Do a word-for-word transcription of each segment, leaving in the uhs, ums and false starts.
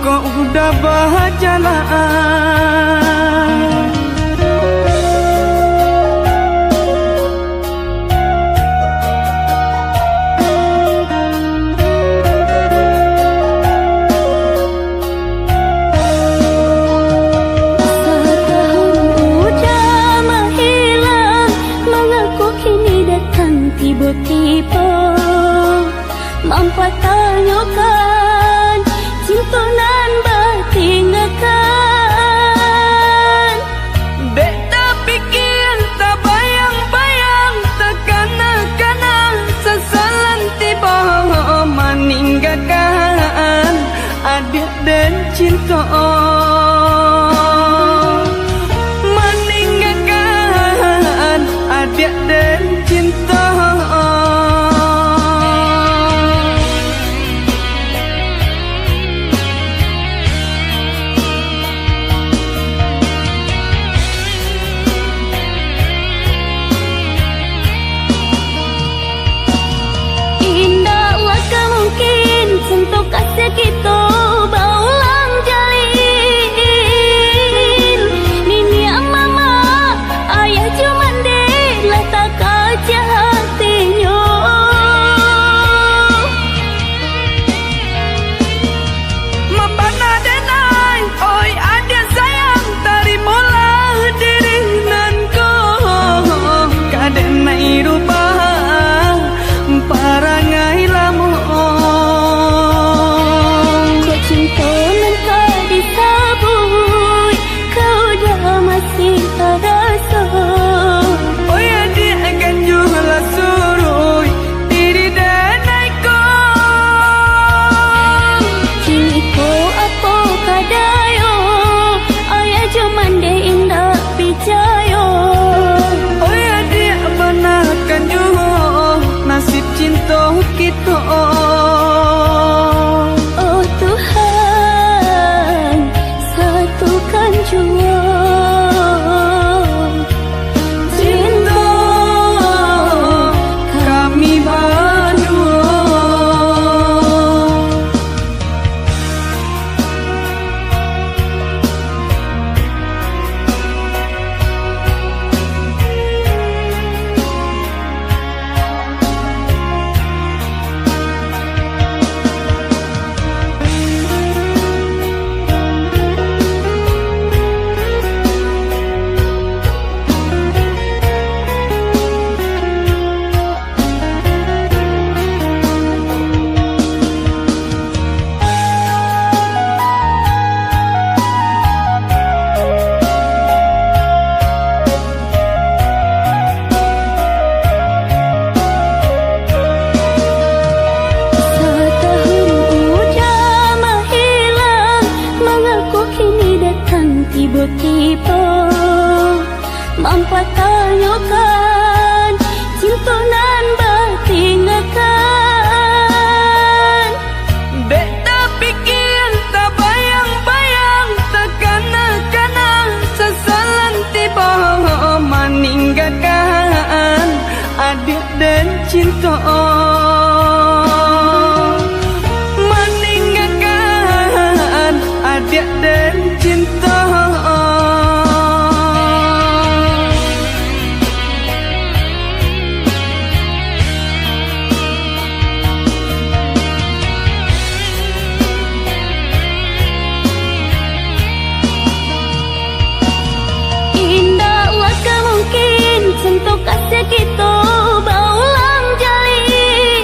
Kok udah bajalan. Satahun udah manghilang, mangako kini datang tibo-tibo, mampatanyokan cinto nan batinggakan. Dek tapikia, tabayang-bayang, takana-kana, sasalan tibo maninggakan adiak den cinto. Maninggakan adiak den cinto. Indaklah ka mungkin cinto kasiah kito baulang jalin. Niniak mamak, ayah jo mandeh lah takaja hatinyo. Mambana den ai, oi adiak sayang, tarimolah diri nan ko, ka den ai rubah parangai lamo. Kok cinto nan ka disabuik, kau dah masih taraso. Oi adiak ganjua lah suruik diri den ai ko. Kini ko apo kadayo, ayah jo mandeh indak picayo. Oi adiak, banakan juo nasib cinto kito. Oh Tuhan, satukan juo cinto kami baduo. Satahun udah mahilang, mangako kini datang tibo-tibo, mampatanyokan cinto nan batinggakan. Dek tapikia, tabayang-bayang, takana-kana, sasalan tibo maninggakan adiak den cinto. Maninggakan adiak den cinto. Indaklah ka mungkin cinto kasiah kito baulang jalin.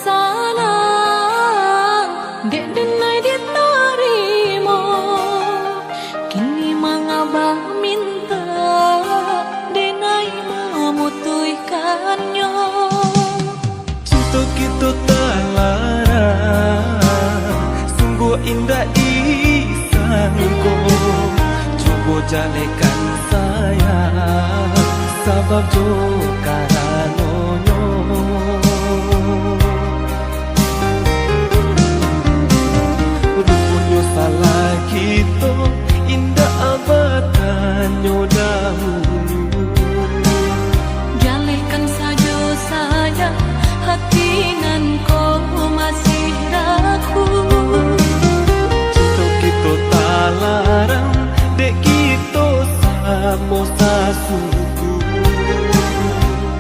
Salah, dek denai ditarimo, kini mangabah mintak, denai mamutuihkannyo. Cinto kito talarang, sungguah indak disangko. Cubo jalehkan sayang, sabab jo karanonyo. Ruponyo salah kito, indak batanyo dahulu. Jalehkan sajo sayang, hati nan ko masih ragu. Cinto kito talarang, dek kito samo sasuku.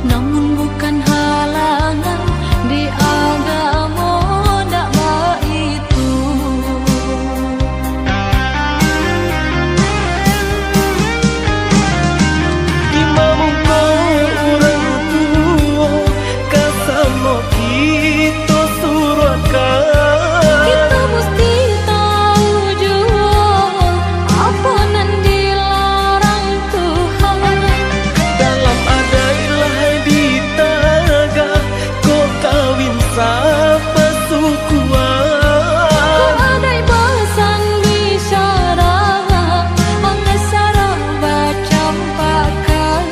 Namun bukan halangan, di agamo ndak baitu. Di mamungko urang tuo, ka samo kito suruahkan. Kito musti tahu juo, apo nan dilarang Tuhan. Dalam adaik lah ditagah, ko kawin sapasukuan. Ko adaik basan bicara, angga sara bacampakan.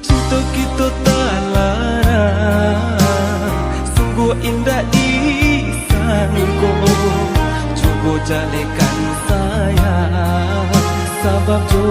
Cinto kito talarang, sungguah indak disangko. Cubo jalehkan sayang, sabab jo